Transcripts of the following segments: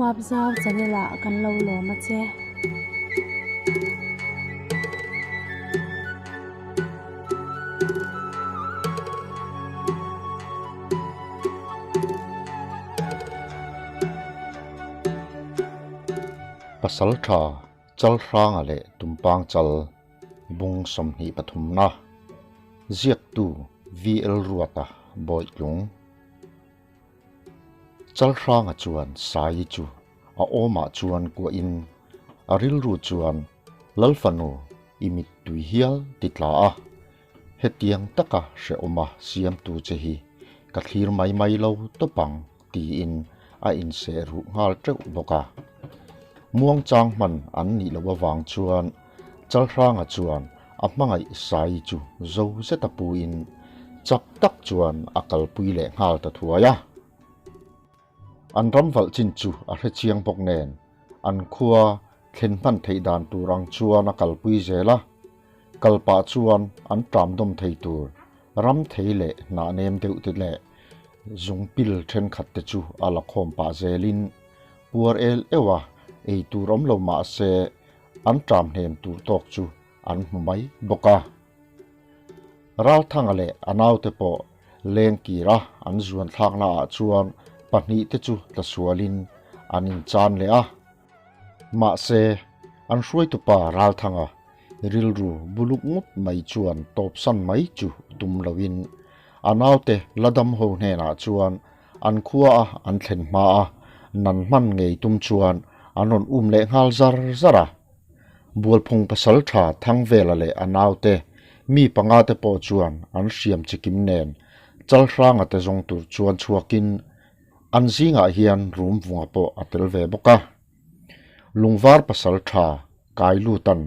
Huapzau channel ah kan lo lawm a che. Pasal tha Chalhranga leh Tumpang Chal bung 23 na ziaktu VL Ruata Bawitlung. Chalhranga chuan Saii chu a awmah chuan kuahin a rilru chuan Lalfanu i mittui hial ti tla a, hetiang taka hrehawma siamtu che hi ka thlir mai mai lo tawp ang tiin a inseh ruh nghal teuh bawk a. Muangchang hman an nih loh avang chuan Chalhranga chuan a hmangaih Saii chu zo zeta puin chak tak chuan a kalpui leh nghal ta thuai a. An ram valh chin chu a hre chiang bawk nen an khua thlen hman theih dan tur ang chuan a kalpui zel a, kal pah chuan an ṭam dawm thei tur ram thei leh hnah nem deuh te leh zung pil thenkhat te chu a la khawm pah zelin puar el euh a, ei tur awm lo mah se an ṭam hnem tur tawk chu an hmu mai bawk a. Ralthanga leh a naute pawh leng kira an zuan thlakna ah chuan pahnihte chu tla sualin an inchan leh a. Mahse, an hruaitupa Ralthanga rilru buluk ngut mai chuan tawpsan mai chu tum loin a naute la dam ho hnenah chuan an khua a an thlen hma a, nan hman ngei tum chuan an rawn um leh nghal zar zar a. Bualphung pasal tha Thangvela leh a naute mi panga te pawh chuan an hriam chikim nen Chalhranga te zawng tur chuan chhuakin an zingah hian Rumvunga pawh a tel ve bawk a. Lungvar pasal tha Kailutan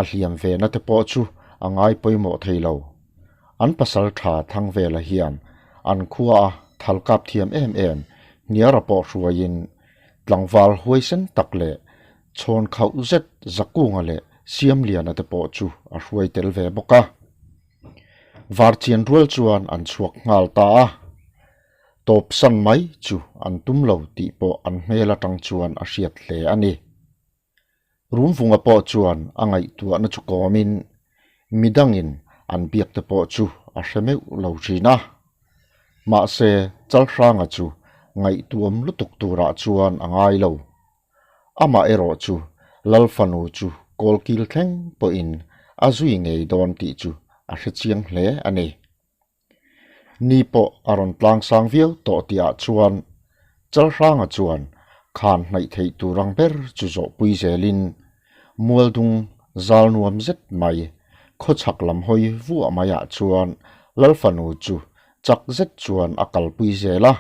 a hliam ve na te pawh chu a ngai pawimawh thei lo. An pasal tha Thangvela hian an khua a thal kap thiam em em Hniara pawh hruaiin tlangval huaisen tak leh Chhawn khauh zet Zakunga leh Siamliana te pawh chu a hruai tel ve bawk a. Varchian rual chuan an chhuak nghal ta a. Tawp san mai chu an tum lo tih pawh an hmel atang chuan a hriat hle a ni. Rumvunga pawh chuan a ngaihtuahna chu kawmin midangin an biak te pawh chu a hre meuh lo thin a. Mahse, Chalhranga chu ngaihtuam lutuk turah chuan a ngai lo. Amah erawh chu Lal fanu chu kawlkil thleng pawhin a zui ngei dawn tih chu a hre chiang hle a ni. Ni pawh a rawn tlang sang viau tawh tihah chuan Chalhranga chuan khan hnaih theih tur ang ber chu zawhpui zelin Mualdung zal nuam zet mai khawchhak lam hawi vuah maiah chuan Lal fanu chu chak zet chuan a kalpui zel a.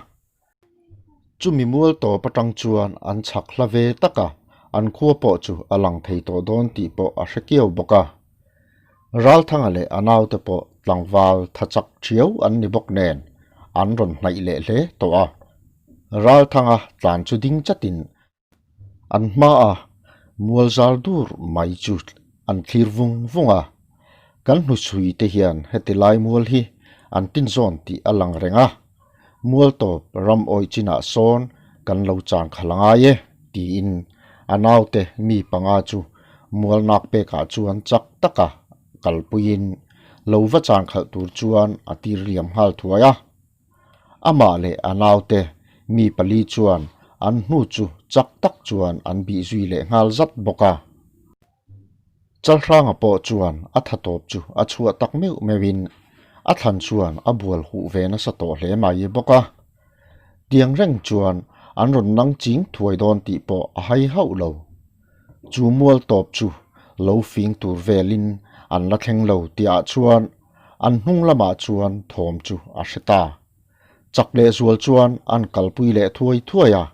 Chumi mual tawp atang chuan an chhak hla ve tak a, an khua pawh chu a lang thei tawh dawn tih pawh a hre kiau bawk a. Ralthanga leh a naute pawh tlangval tha chak thiau an ni bawk nen an rawn hnaih leh hle tawh a. Ralthanga tlan chu ding chatin An hmaa mual zal dur mai chu an thlir vung vung a, kan hnuchhui te hian heti lai mual hi an tin zawn tih a lang reng a, mual tawp ram awih chinah sawn kan lo chang khalh a ngai e tiin a naute mi panga chu mual nak pekah chuan chak taka kalpuiin lo va chang khalh tur chuan a tir liam nghal thuai a. Amah leh a naute mi pali chuan an hnu chu chak tak chuan an bih zui leh nghal zat bawk a. Chalhranga pawh chuan a tha tawp chu a chhuah tak meuh meuhin a thlan chuan a bual huh ve nasa tawh hle mai bawk a. Tiang reng chuan an rawn nang ching thuai dawn tih pawh a hai hauh lo. Chu mual tawp chu lo fing tur velin an la thleng lo tihah chuan An hnung lamah chuan thawm chu a hre ta. Chak leh zual chuan an kalpui leh thuai thuai a.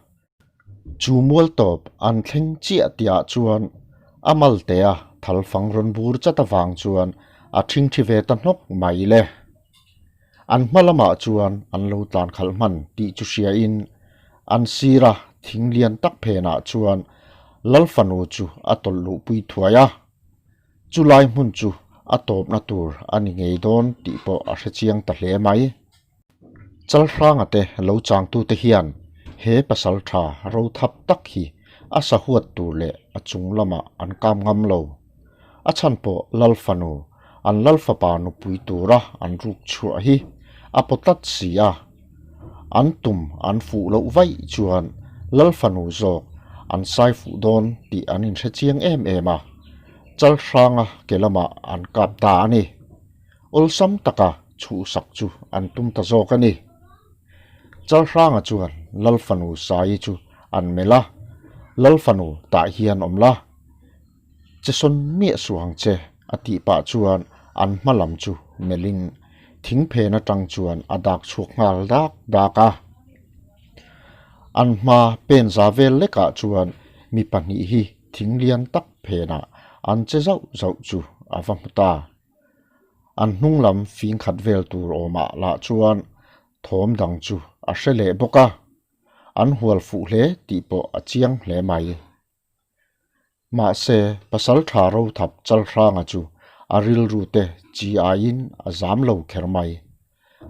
Chu mual tawp an thleng chiah tihah chuan a maltea thal fang rawn bur chat avang chuan a ṭhingṭhi ve ta hnawk mai le. An hma lamah chuan an lo tlan khalh hman tih chu hriain an sira thing lian tak phenah chuan Lal fanu chu a tawlh luhpui thuai a. Chu lai hmun chu a tawpna tur a ni ngei dawn tih pawh a hre chiang ta hle mai. Chalhranga te lo changtute hian He pasaltha rothap tak hi a sahuat tur leh a chung lamah an kap ngam lo. A chhan pawh Lal fanu, an Lal fapa nupui tura an ruk chhuah hi a paw tlat si a. An tum an fuh loh vaih chuan Lal fanu zawk an sai fuh dawn tih an inhre chiang em em a, Chalhranga ke lamah an kap ta a ni. Awlsam taka chhuhsak chu an tum ta zawk a ni. Chalhranga chuan Lal fanu Saii chu an melh a, Lal fanu tah hian awm la, che sawn miah suh ang che a tih pah chuan an hma lam chu melhin thing phen atang chuan a dak chhuak nghal dak dak a. An hma pen za vel lekah chuan mi pahnih hi thing lian tak phenah an che zauh zauh chu a va hmu ta. An hnung lam fing khat vel tur awmah lah chuan thawm dang chu a hre leh bawk a, an hual fuh hle tih pawh a chiang hle mai. Mahse, Pasalṭha Rothap Chalhranga chu a rilru te chi aiin a zam lo kher mai.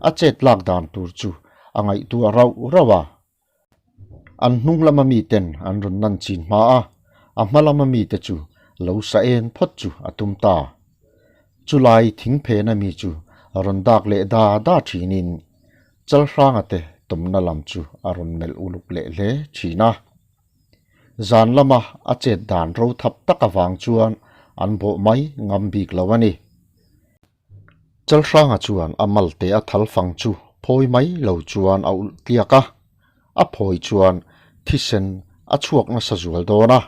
A chet lak dan tur chu a ngaihtuah rauh rauh a. An hnung lama miten an rawn nan chin hma a, a hma lama mite chu lo sa en phawt chu a tum ta. Chulai thingphena mi chu rawn dak leh da da thinin Chalhranga te tumna lam chu a rawn melh uluk leh hle thin a. Zan lama a chet dan ro thap tak avang chuan an bawh mai ngam bik lo a ni. Chalhranga chuan a malte a thal fang chu phawi mai lo chuan a ulh tliak a, a phawi chuan thisen a chhuak nasa zual dawn a,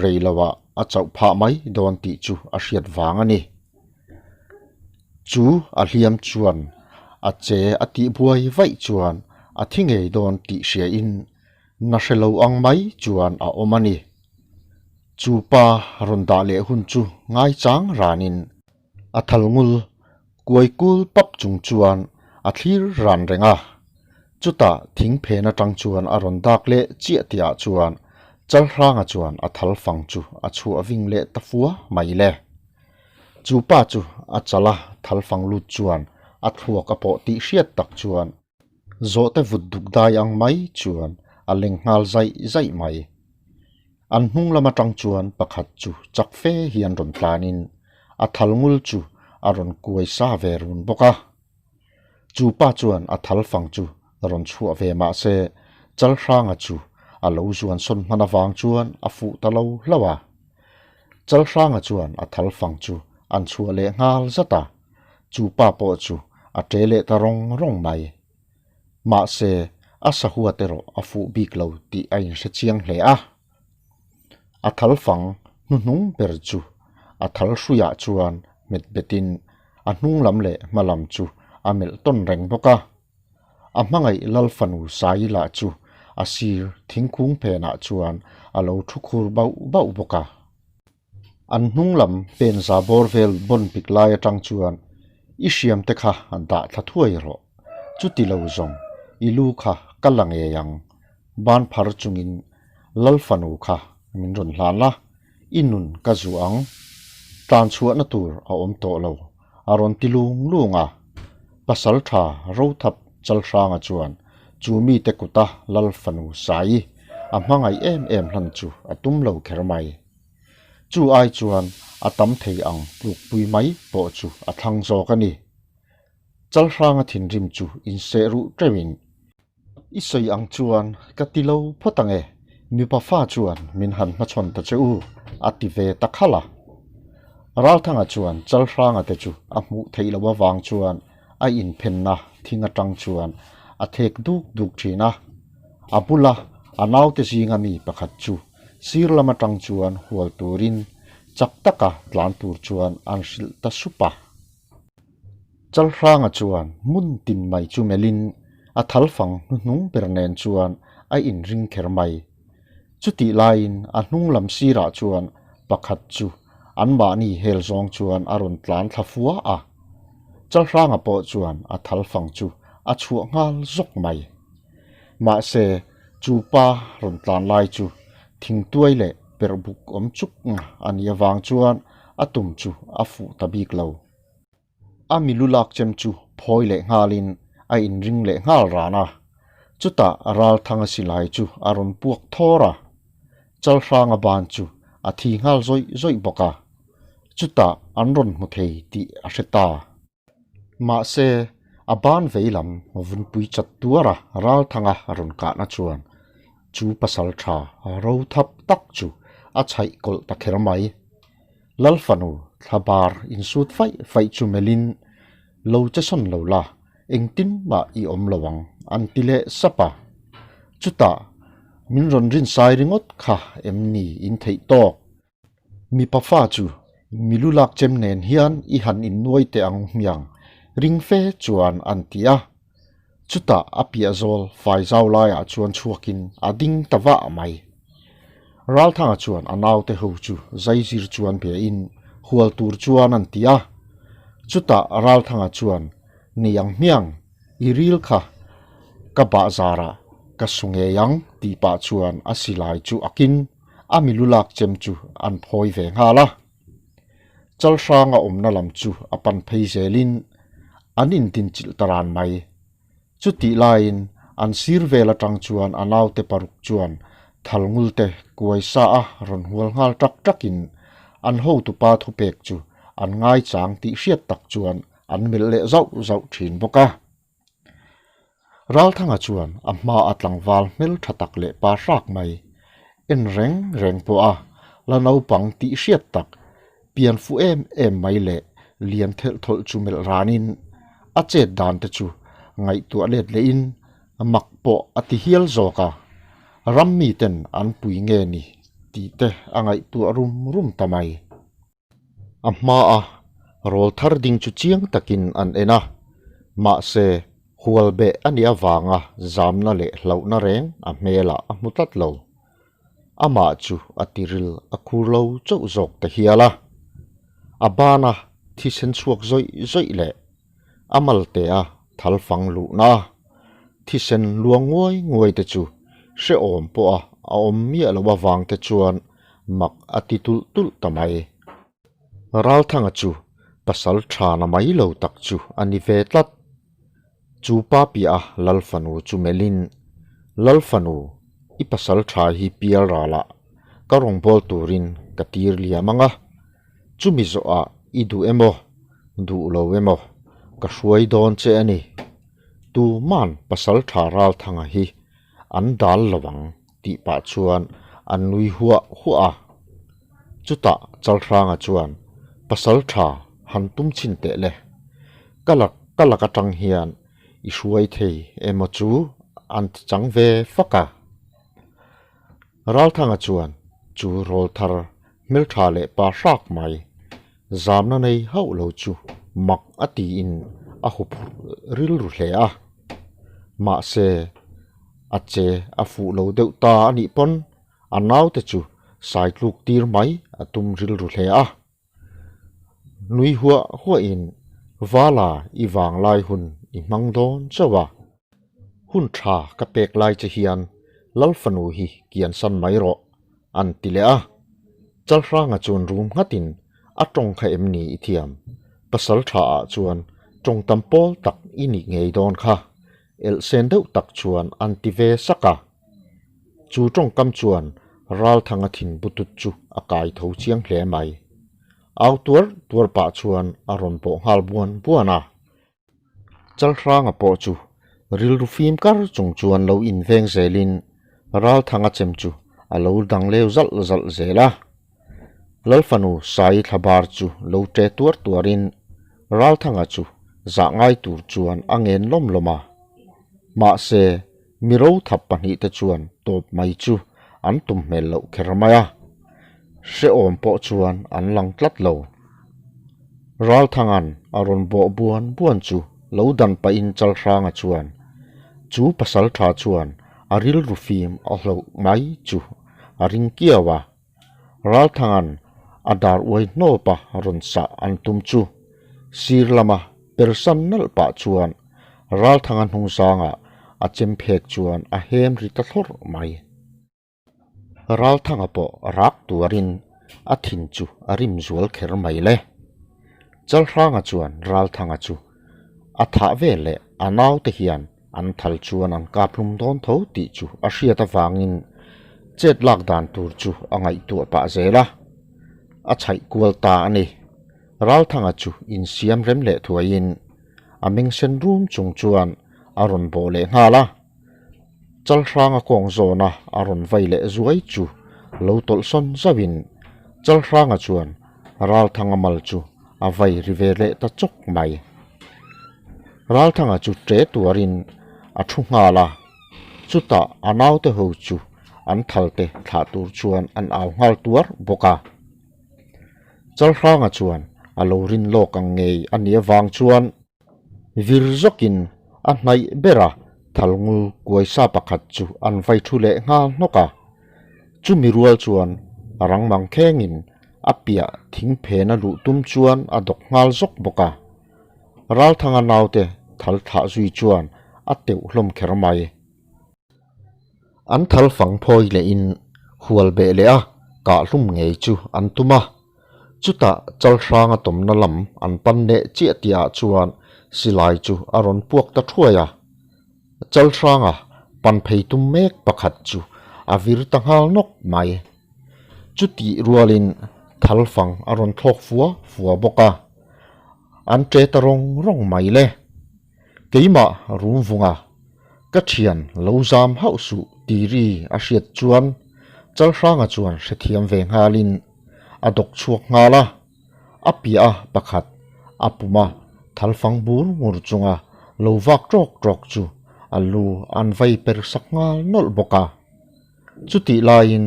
rei loah a chauh phah mai dawn tih chu a hriat vang a ni. Chu a hliam chuan a che a tihbuai vaih chuan a thi ngei dawn tih hriain Na hre lo ang mai chuan a awm a ni. Chu pa rawn dah leh hun chu ngaichang ranin a thal ngul kuai kul pap chung chuan a thlir ran reng a. Chutah thing phen atang chuan a rawn dak leh chiah tihah chuan Chalhranga chuan a thal fang chu a chhuah ving leh ta fua mai le. Chu pa chu a chala thal fang lut chuan a thluak a pawh tih hriat tak chuan Zawhte vut duk dai ang mai chuan a leng nghal zaih zaih mai. An hnung lam atang chuan pakhat chu chak fe hian rawn tlanin a thal ngul chu a rawn kuai sa ve run bawk a. Chu pa chuan a thal fang chu rawn chhuah ve mah se Chalhranga chu a lo zuan sawn hman avang chuan a fuh ta lo hlauh a. Chalhranga chuan a thal fang chu an chhuah leh nghal zat a. Chu pa pawh chu a ṭe leh ta rawng rawng mai. Mahse, a sahuat erawh a fuh bik lo tih a inhre chiang hle a. A thal fang hnuhnung ber chu a thal hruiah chuan hmet betin a hnung lam leh hma lam chu a melh tawn reng bawk a. A hmangaih Lal fanu Saila chu a sir thingkung phenah chuan a lo thu khur bauh bauh bawk a. An hnung lam pen za bawr vel bawn pik lai atang chuan i hriam te kha dah thla thuai rawh. Chuti lo zawng i lu kha ka la ngei ang. Ban phar chungin Lal fanu kha min rawn hlan la, i nun ka zuah ang. Tlan chhuahna tur a awm tawh lo, a rawn ti lung lung a. Pasal tha Rothap Chalhranga chuan chu mite kuta Lal fanu Saii a hmangaih em em hlan chu a tum lo kher mai. Chu ai chuan a tam thei ang tlukpui mai pawh chu a thlang zawk a ni. Chalhranga thinrim chu inseh ruh teuhin, I sawi ang chuan ka ti lo phawt ang e, mipa fa chuan min han hmachhawn ta che u, a ti ve ta khalh a. Ralthanga chuan Chalhranga te chu a hmuh theih loh avang chuan a inphenna thing atang chuan a thek duk duk thin a. A bula a naute zinga mi pakhat chu sir lam atang chuan hual turin chak taka tlan tur chuan an hrilh ta sup a. Chalhranga chuan hmun tin mai chu melhin a thalfang hnuhnung ber nen chuan a inring kher mai. Chutih laiin a hnung lam sirah chuan pakhat chu anmahni hel zawng chuan a rawn tlan thla fua a. Chalhranga pawh chuan a thalfang chu a chhuah nghal zawk mai. Mahse, chu pa rawn tlan lai chu thingtuai leh perhbuk awm chuk a nih avang chuan a tum chu a fuh ta bik lo. A milu lak chem chu phawi leh nghalin a inring leh nghal ran a. Chutah Ralthanga silai chu a rawn puak thawr a, Chalhranga ban chu a thi nghal zawih zawih bawk a, chutah an rawn hmu thei tih a hre ta. Mahse, a ban vei lam vunpui chat tuara Ralthanga rawn kahna chuan chu pasal tha ro thap tak chu a chhaih kawlh ta kher mai. Lalfanu thlabar insut faih faih chu melhin lo che sawn lo la, engtin mah i awm lo ang an ti leh sap a. Chutah min rawn rinsai ringawt kha em ni in theih tawk? Mipa fa chu milu lak chem nen hian i han innuai teh ang hmiang ring fe chuan an ti a. Chutah a piah zawl fai zau laiah chuan chhuakin a ding ta vah mai. Ralthanga chuan a naute ho chu zaizir chuan be in hual tur chuan an ti a. Chutah Ralthanga chuan Nei ang hmiang, i ril kha ka bah zarah ka su ngei ang tih pah chuan a silai chu akin a milu lak chem chu an phawi ve nghal a. Chalhranga awmna lam chu a pan phei zelin an indinchilh ta ran mai. Chutih laiin an sir vel atang chuan a naute paruk chuan thalngulte kuai sa a rawn hual nghal tak takin an hotupa thupek chu an ngaichang tih hriat tak chuan an melh leh zauh zauh thin bawk a. Ralthanga chuan a hma a tlangval hmel tha tak leh pa hrak mai en reng reng pawh a la naupang tih hriat tak pian fuh em em mai leh lian thelh thawlh chu melh ranin a chet dan te chu ngaihtuah let lehin mak pawh a ti hial zawk a, ram miten an pui nge ni tih te a ngaihtuah rum rum ta mai. A hmaa rawl thar ding chu chiang takin an en a, mahse hual beh a nih avanga zamna leh hlauhna reng a hmelah a hmu tlat lo. Amah chu a tiril a khur lo chauh zawk ta hial a, a bana thisen chhuak zawih zawih leh a maltea thal fang luhna thisen luang nguai nguai te chu hrehawm pawha a awm miah loh avang te chuan mak a ti tulh tulh ta mai. Ralthanga chu pasal tha na mai lo tak chu a ni ve tlat. Chu pa piah a Lalfanu chu melhin, Lalfanu, i pasal tha hi pial ralah ka rawngbâwl turin ka tir liam ang a, chumi zawhah i duh emaw, duh lo emaw ka hruai dawn che a ni. Tuman pasal tha Ralthanga hi an dal lo ang tih pah chuan an nui huah huah a. Chutah Chalhranga chuan pasal tha han tum chhin teh le, ka lak ka lak atang hian i hruai thei emaw chu an ti chang ve fak a. Ralthanga chuan chu rawl thar hmeltha leh pa hrak mai zamna nei hauh lo chu mak a tiin a huphurh rilru hle a. Mahse, a che a fuh lo deuh ta a nih pawn a naute chu sai tluk tir mai a tum rilru hle a. Nui huah huahin Vala i vanglai hun i hmang dawn chauh a. Hun tha ka pek lai che hian Lalfanu hi kiansan mai rawh an ti leh a. Chalhranga chuan rum nghatin a tawng kha em ni i thiam? Pasal tha ah chuan tawng tam pawl tak i nih ngei dawn kha elhsen deuh tak chuan an ti ve sak a. Chu tawngkam chuan Ralthanga thin butut chu a kai tho chiang hle mai. Au tuar tuar pah chuan a rawn bawh nghal buan buan a. Chalhranga pawh chu rilru fim kar chung chuan lo inveng zelin Ralthanga chem chu a lo dang leu zalh zalh zel a. Lalfanu Sai thlabar chu lo ṭe tuar tuarin Ralthanga chu zah ngai tur chuan a ngen lawm lawm a. Mahse, mi rothap pahnihte chuan tawp mai chu an tum hmel loh kher mai a, hrehawm pawh chuan an lang tlat lo. Ralthanga'n a rawn bawh buan buan chu lo dan pahin Chalhranga chuan chu pasalṭha chuan a rilru fim a hloh mai chu a ring kiau a. Ralthanga'n a dar uai hnawpa rawn sah an tum chu sir lama persan nalh pah chuan Ralthanga hnung zangah a chem phek chuan a hem ri ta thlawrh mai. Ralthanga pawh rak tuarin a thin chu a rim zual kher mai le. Chalhranga chuan Ralthanga chu a thah ve leh a naute hian. An thal chuan an kap hlum dawn tho tih chu a hriat avangin chet lak dan tur chu a ngaihtuah pah zel a, a chhaih kual ta a ni. Ralthanga chu insiam rem leh thuaiin a meng sen rum chung chuan a rawn bawh leh nghal a. Chalhranga kawng zawna a rawn vai leh zuai chu lo tawlh sawn zauhin Chalhranga chuan Ralthanga mal chu a vai ri ve leh ta chawk mai. Ralthanga chu ṭe tuarin a ṭhu nghal a, chutah a naute ho chu an thalte thlah tur chuan an au nghal tuar bawk a. Chalhranga chuan a lo rin lawk ang ngei a nih avang chuan vir zawkin a hnaih bera thalngul kuaisa pakhat chu an vai thu leh nghal hnawk a. Chumi rual chuan a rang mang khengin a piah thing phena luh tum chuan a dawk nghal zawk bawk a. Ralthanga naute thal thlah zui chuan a teuh hlawm kher mai. An thal fang phawi lehin hual beh leh a kah hlum ngei chu an tum a. Chutah Chalhranga tawmna lam an pan leh chiah tihah chuan silai chu a rawn puak ta thuai a. Chalhranga pan phei tum mek pakhat chu a vir ta nghal nawk mai. Chutih rualin thal fang a rawn thlawk fua fua bawk a. An ṭe ta rawng rawng mai le. Keimah rum vunga ka thian lo zam hauh suh ti ri a hriat chuan Chalhranga chuan hrethiam ve nghalin a dawk chhuak nghal a, a piah a pakhat a puma thalfang bur ngur chunga lo vak tawk tawk chu a lu an vai per sak nghal nawlh bawk a. Chutih laiin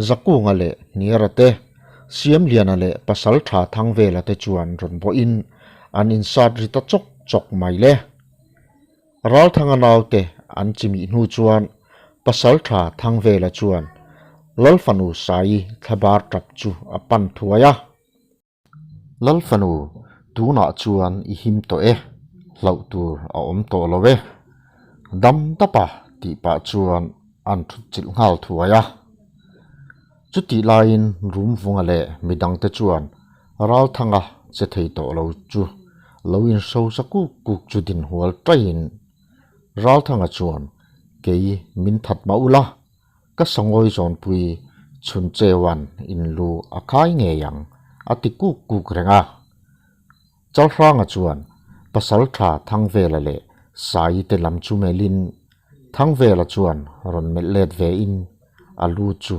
Zakunga leh Hniara te, Siamliana leh Pasaltha Thangvela te chuan rawn bawhin an insat ri ta chawk chawk mai le. Ralthanga naute an chimih hnu chuan Pasaltha Thangvela chuan Lalfanu Saii thlabar tap chu a pan thuai a. Lalfanu, tunah chuan i him tawh e, hlauh tur a awm tawh lo e. Dam dapa tih pah chuan an thut chilh nghal thuai a. Chutih laiin Rumvunga leh midangte chuan Ralthanga che thei tawh lo chu lo inhrosa kuk kuk chu dinhual taiin Ralthanga chuan kei min that mah ula, Ka sangawi zawnpui chhun cheuan in lu a khai ngei ang, a ti kuk kuk reng a. Chalhranga chuan Pasaltha Thangvela leh Saii te lam chu melhin Thangvela chuan rawn melh let ve in a lu chu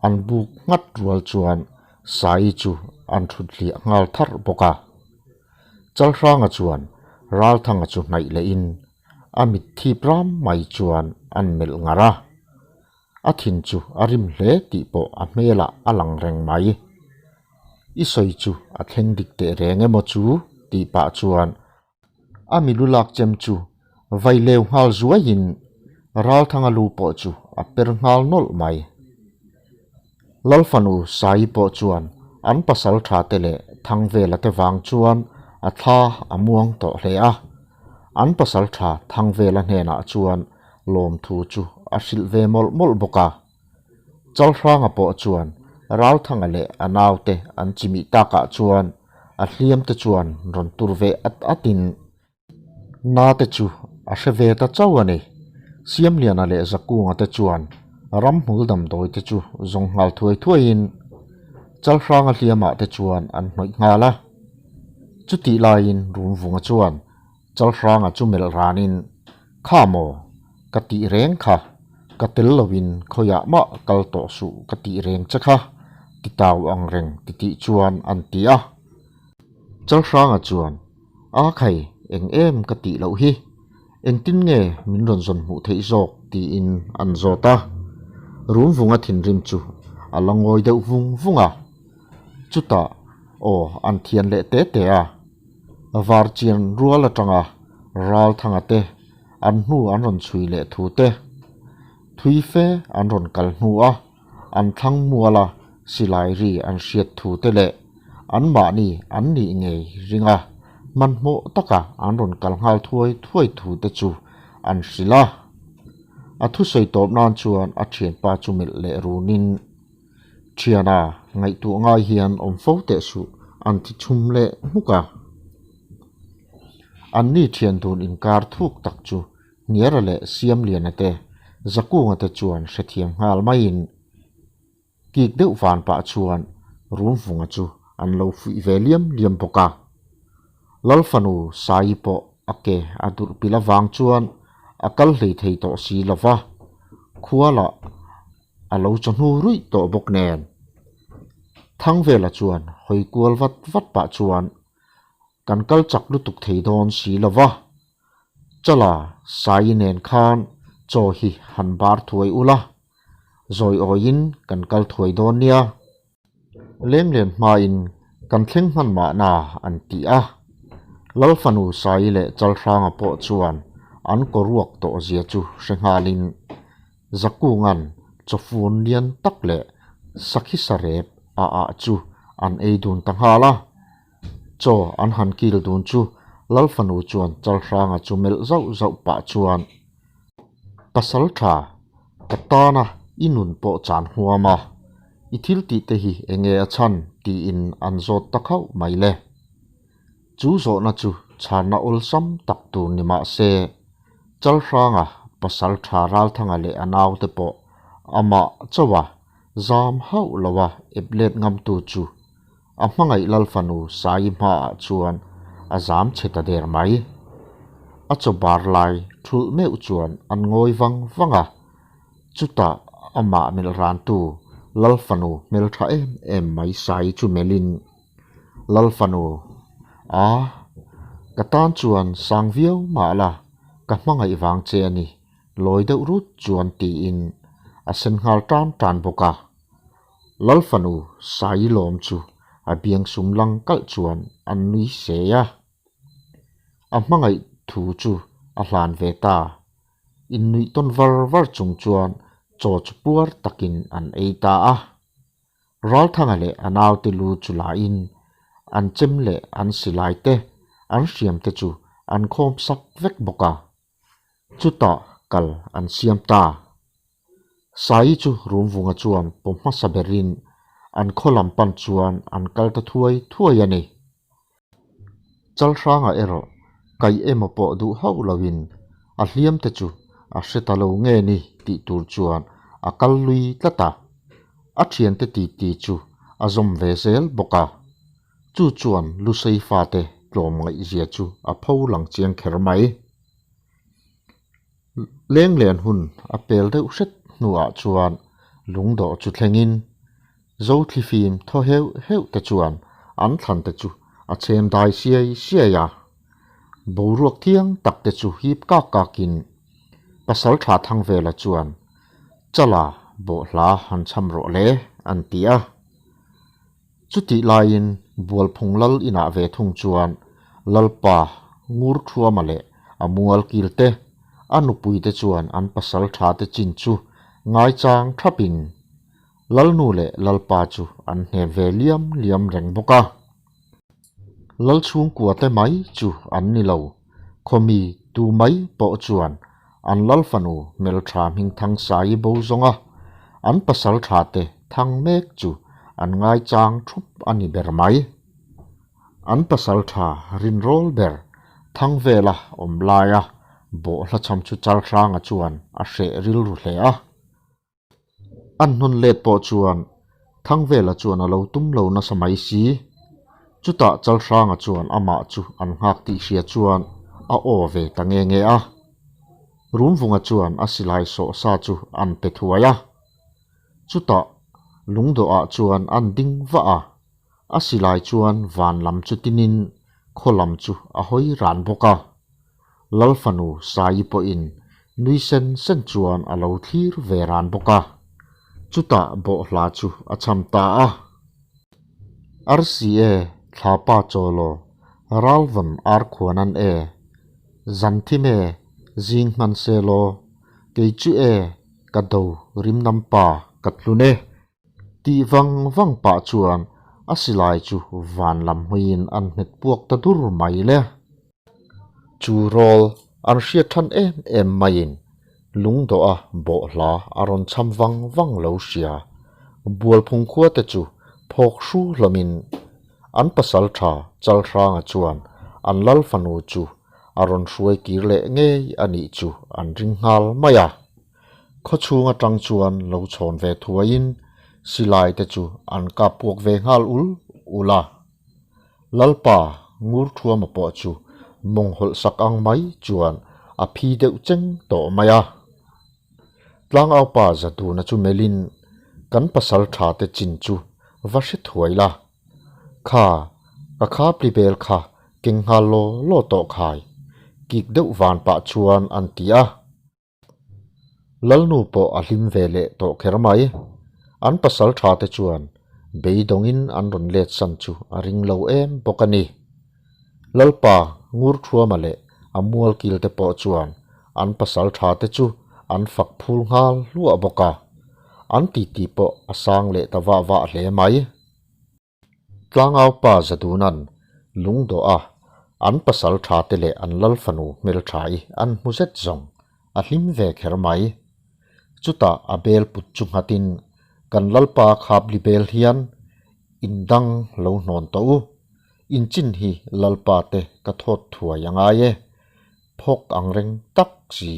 an buk nghat rual chuan Saii chu an thut hliah nghal tharh bawk a. Chalhranga chuan Ralthanga chu hnaih lehin A mit thip ram mai chuan an melh ngar a, a thin chu a rim hle tih pawh a hmelah a lang reng mai. I sawi chu a thleng dik teh reng emaw chu tih pah chuan a milu lak chem chu vai leu nghal zuaiin Ralthanga lu pawh chu a per nghal nawlh mai. Lalfanu Saii pawh chuan an pasal tha te leh Thangvela te vang chuan a thla a muang tawh hle a. An pasal tha Thangvela hnenah chuan lawmthu chu a hrilh ve mawlh mawlh bawk a. Chalhranga pawh chuan Ralthanga leh a naute an chimih takah chuan a hliam te chuan rawn tur ve at atin Na te chu a hre ve ta chauh a ni. Siamliana leh Zakunga te chuan ramhmul damdawi te chu zawng nghal thuai thuaiin Chalhranga hliamah te chuan an hnawih nghal a. Chutih laiin Rumvunga chuan Chalhranga chu melh ranin, Kha maw? Ka tih reng kha, ka tel loin khawiah mah kal tawh suh ka tih reng che kha, ti tau ang reng titih chuan an ti a. Chalhranga chuan, A khai, eng em ka tih loh hi? Engtin nge min rawn zawn hmuh theih zawk? tiin an zawt a. Rumvunga thinrim chu a la ngawi deuh vung vung a. Chutah aw an thian leh te te a. Varchian rual atanga Ralthanga te an hnu an rawn chhui leh thu te, thui fe an rawn kal hnu a. An thlang mual a, silai ri an hriat thu te leh anmahni an nih ngei ring a, hmanhmawh taka an rawn kal nghal thuai thuai thu te chu an hrilh a. A thusawi tawp nan chuan a thianpa chu melh leh runin, Thiana, ngaihtuah ngai hian awm fo teh suh, an ti chhum leh hmuk a. Anni thian dun inkar thuk tak chu. Hniara leh Siamliana te, Zakunga te chuan hrethiam nghal maiin kik deuh van pah chuan Rumvunga chu an lo fuih ve liam liam bawk a. Lalfanu Saii pawh a ke a durh pilh avang chuan a kal hlei thei tawh si lo va, khua lah a lo chawhnu ruih tawh bawk nen. Thangvela chuan hawi kual vat vat pah chuan kan kal chak lutuk thei dawn si lo va, Chala Saii nen khan chaw hi han bar thuai ula, zawi awiin kan kal thuai dawn nia. Lenglen hmain kan thleng hman mahna an ti a. Lalfanu Saii leh Chalhranga pawh chuan an kaw ruak tawh zia chu hre nghalin Zakunga'n chawfun lian tak leh sakhi sarep a ah chu an ei dun ta nghal a. Chaw an han kil dun chu Lalfanu chuan Chalhranga chu melh zauh zauh pah chuan, Pasal tha, ka tana i nun pawh chan huam a, i thil tih te hi enge a chhan tiin an zawt ta khauh mai le. Chu zawhna chu chhanna awlsam tak tur ni mah se, Chalhranga pasal tha Ralthanga leh a naute pawh amah chauha zam hauh loa ep let ngamtu chu A hmangaih Lalfanu Saii hmaah chuan a zam chhe ta der mai. A chaw bar lai thulh meuh chuan an ngawi vang vang a, chutah amah melh rantu Lalfanu hmeltha em em mai Saii chu melhin, Lalfanu, a, ka tan chuan sang viau mah la, ka hmangaih vang che a ni, lawi deuh rut chuan tiin a sen nghal tan tan bawk a. Lalfanu Sailawm chu a biang sum lang kalh chuan an nui sei a. A hmangaih thu chu a hlan ve ta. Innuih tawn var var chung chuan chaw chu puar takin an ei ta a. Ralthanga leh a naute lu chu lahin an chem leh an silai te, an hriam te chu an khawm sak vek bawk a. Chutah kal an siam ta. Saii chu Rumvunga chuan pawm hmasa berin an khaw lam pan chuan an kal ta thuai thuai a ni. Chalhranga erawh kaih emaw pawh duh hauh loin a hliam te chu a hre ta lo nge ni tih tur chuan a kal lui tlat a. A thiante titi chu a zawm ve zel bawk a. Chu chuan Lusei fate tlawm ngaihzia chu a pho lang chiang kher mai. Lenglen hun a pel deuh hret hnuah chuan lungdawh chu thlengin Zothlifim thaw heuh heuh te chuan an thlan te chu a chhem dai siai siai a. Boruak thiang tak te chu hip kak kakin Pasaltha Thangvela chuan Chala bawhhla han cham rawh le an ti a. Chutih laiin Bualphung lal inah ve thung chuan Lalpa Ngurthuama leh a mual kil te, a nupui te chuan an pasal tha te chin chu ngaichang thapin Lalnu leh Lalpa chu an hnem ve liam liam reng bawk a. Lalchhungkua te mai chu an ni lo, khawmi tu mai pawh chuan an Lalfanu hmeltha hmingthang Saii bo zawnga an pasal tha te thang mek chu an ngaichang thup a ni ber mai. An pasal tha rinrawl ber Thangvela awm laia bawhhla chham chu Chalhranga chuan a hreh rilru hle a. An hnawn let pawh chuan Thangvela chuan a lo tum lo nasa mai si. Chutah Chalhranga chuan amah chu an nghak tih hria chuan a aw ve ta nge nge a. Rumvunga chuan a silai sawh sa chu an pe thuai a. Chutah lungdawhah chuan an ding vah a, a silai chuan van lam chu tinin khaw lam chu a hawi ran bawk a. Lalfanu Saii pawhin nui sen sen chuan a lo thlir ve ran bawk a, chutah bawhhla chu a cham ta a. Rca thlapa chawlaw Ralvawn arkhuan an e, zan thim e, zing hman se law, kei chu e, ka do rimnam pa ka tlun e. Tih vang vang pah chuan a silai chu van lam hawiin an hmet puak ta dur mai le. Chu rawl an hriat than em em maiin lungdawha bawhhla a rawn cham vang vang lo hria. Bualphung khua te chu phawk hru hlawmin an pasal tha Chalhranga chuan an lal fanu chu a rawn hruai kir leh ngei a nih chu an ring nghal mai a. Khaw chhung atang chuan lo chhawn ve thuaiin silai te chu an kap puak ve nghal ul ul a. Lalpa ngur thuama pawh chu mawng hawlh sak ang mai chuan a phi deuh cheng tawh mai a. Tlangaupa Zaduna chu melhin kan pasal tha te chin chu va hre thuai la. Kha, ka khapli bel kha keng nghal law law tawh khai, kik deuh van pah chuan an ti a. Lalnu pawh a hlim ve leh tawh kher mai. An pasal tha te chuan beidawngin an rawn let san chu a ring lo em bawk a ni. Lalpa Ngurthuama leh a mualkil te pawh chuan an pasal tha te chu an fak phul nghal hluah bawk a, an titi pawh a sang leh ta vah vah hle mai. Tlangaupa Zaduna'n lungdawh a an pasal tha te leh an lal fanu hmeltha-i an hmu zet zawng a hlim ve kher mai. Chutah a bel put chu nghatin kan lalpa khapli bel hian indang lo hnawn tawh u. Inchin hi lalpa te ka thawt thuai a ngai e. Phawk ang reng tak si,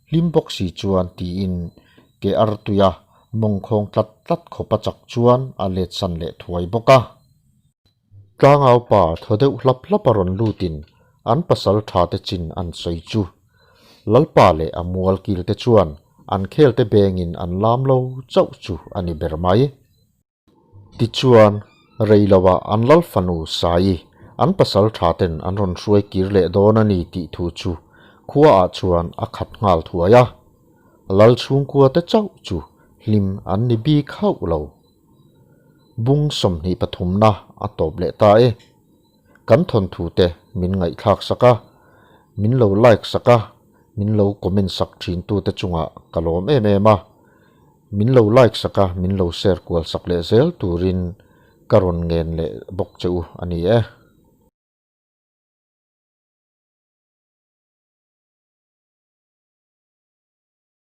hlim bawk si chuan tiin ke artuia mawngkhawng tlat tlat khawpa chak chuan a let san leh thuai bawk a. Tlangau pa thaw deuh hlap hlap a rawn lutin an pasal tha te chin an sawi chu. Lalpa leh a mual kil te chuan an khel te bengin an lam lo chauh chu a ni ber mai. Tichuan, rei loah an lal fanu Sai, an pasal tha ten an rawn hruai kir leh dawn a ni tih thu chu khuaah chuan a khat nghal thuai a. Lal chhungkua te chauh chu hlim an ni bik hauh lo. Bung 23 na a tawp leh ta e. Kan thawnthu te min ngaihthlak sak a, min lo like sak a, min lo comment sak thin tu te chungah ka lawm em em a. Min lo like sak a, min lo share kual sak leh zel turin ka rawn ngen leh bawk che u a ni e.